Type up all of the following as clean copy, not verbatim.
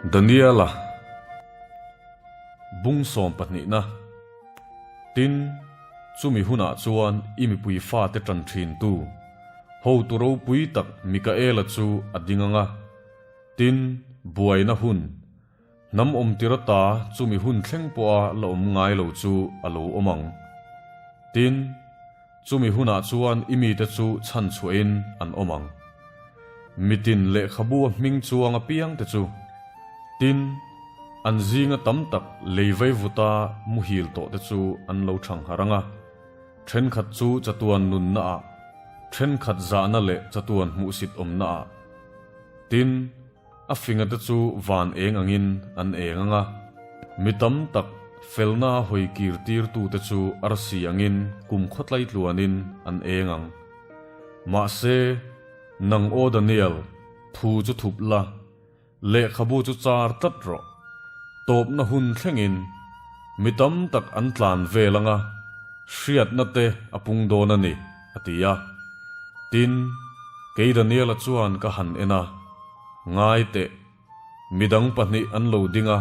Daniela bung sawm pahnihna. Tin, chumi hunah chuan i mipui fate tan thintu, hotu ropui tak Mikaela chu a ding ang a. Tin, buaina hun, hnam awmtir ata chumi hun thleng pawha la awm ngai lo chu a lo awm ang. Tin, chumi hunah chuan i mite chu chhanchhuahin an awm ang. Mitin lehkhabu a hming chuang apiangte chu. Tin, an zinga tam tak lei veivuta muhil tawhte chu an lo thang harh ang a, thenkhat chu chatuan nunnaah, thenkhat zahna leh chatuan hmuhsit awmnaah. Tin, a fingate chu van eng angin an eng ang a, mi tam tak felna hawi kir tirtute chu arsi angin kum khawtlai tluanin an eng ang. Mahse, nang aw Daniel, thu chu thup la, lehkhabu chu char tlat rawh. Tawpna hun thlengin mi tam tak an tlan vel ang a, hriatna te a pung dawn a ni, a ti a. Tin, kei Daniela chuan ka han en a, Ngai teh, midang pahnih an lo ding a,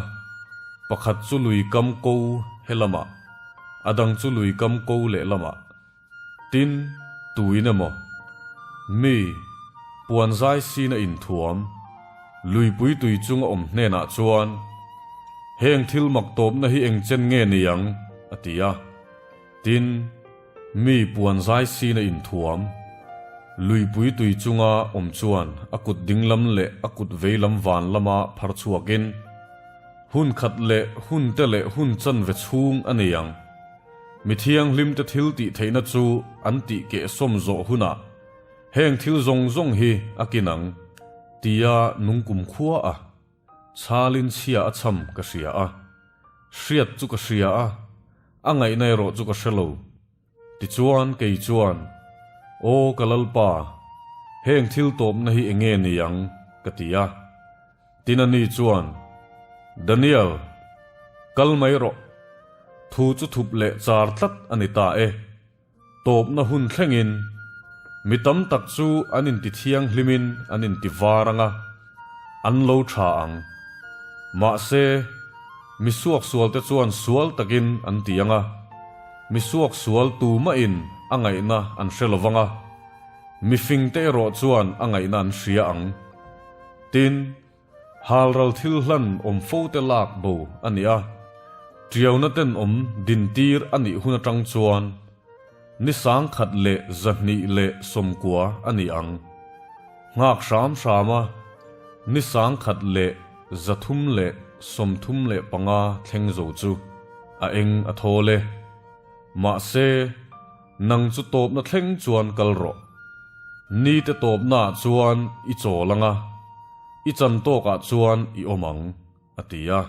pakhat chu lui kam ko he lamah, a dang chu lui kam ko lehlamah. Tin, tuin emaw, mi, puan zai sin a inthuam, luipui tui chunga awm hnenah chuan, Heng thil mak tawpna hi eng chen nge ni ang? a ti a. Tin, mi puan zai sin a inthuam, luipui tui chunga awm chuan a kut dinglam leh a kut veilam van lama phar chhuakin, Hun khat leh hun te leh hun chanve chhung a nei ang. Mi thianghlimte thil tih theihna chu an tih kehsawm zawh hunah heng thil zawng zawng hi a kin ang, tia nungkum khua a chhalin chhia a chham ka hria a. Hriat chu ka hria a, a ngaihna erawh chu ka hre lo. Tichuan kei chuan, Aw ka Lalpa, heng thil tawpna hi enge ni ang? ka ti a. Tin ani chuan, Daniel, kal mai rawh. Thu chu thup leh char tlat a ni ta e. Tawpna hun thlengin mi tam tak chu an inti thianghlimin an inti var ang a, an lo tha ang. Mahse, mi suaksualte chuan sual takin an ti ang a, mi suaksual tumahin a ngaihna an hre lo vang a, mi fingte erawh chuan a ngaihna an hria ang. Tin, halral thil hlan awm fote lak bo a ni a, tiauna tenawm dintir a nih hun atang chuan ni sangkhat leh 290 a ni ang. Nghak hram hram a, ni 1335 thleng zo chu a eng a thawl e. Mahse, nang chu tawpna thleng chuan kal rawh. Nite tawpnaah chuan i chawl ang a, i chan tawkah chuan i awm ang, a ti a.